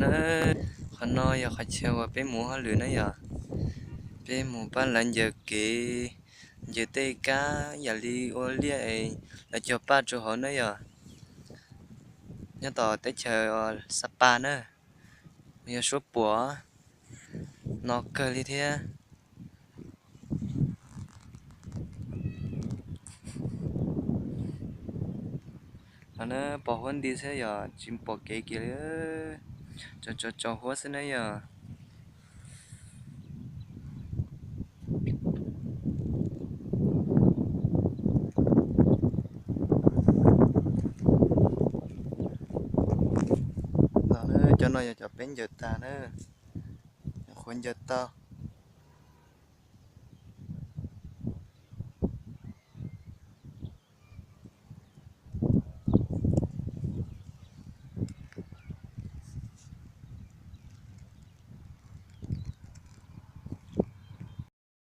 Na, qhov no yog qhov chaw uas peb mus hauj lwm na yom. Peb mus pab lawv ncaws kev, ncaws tej kab yam li ua liaj es lawv cog paj rau hauv na yom. Nyob tom teb chaws Sapa na, yog suab puam no kawg li thiab. No na, pos huab nti xwb yom, tsis pom kev kiag li, tsaus tsaus huab xwb na yom. No na, cov no yog cov peb ncaws tag na, qhuav ncaws tau.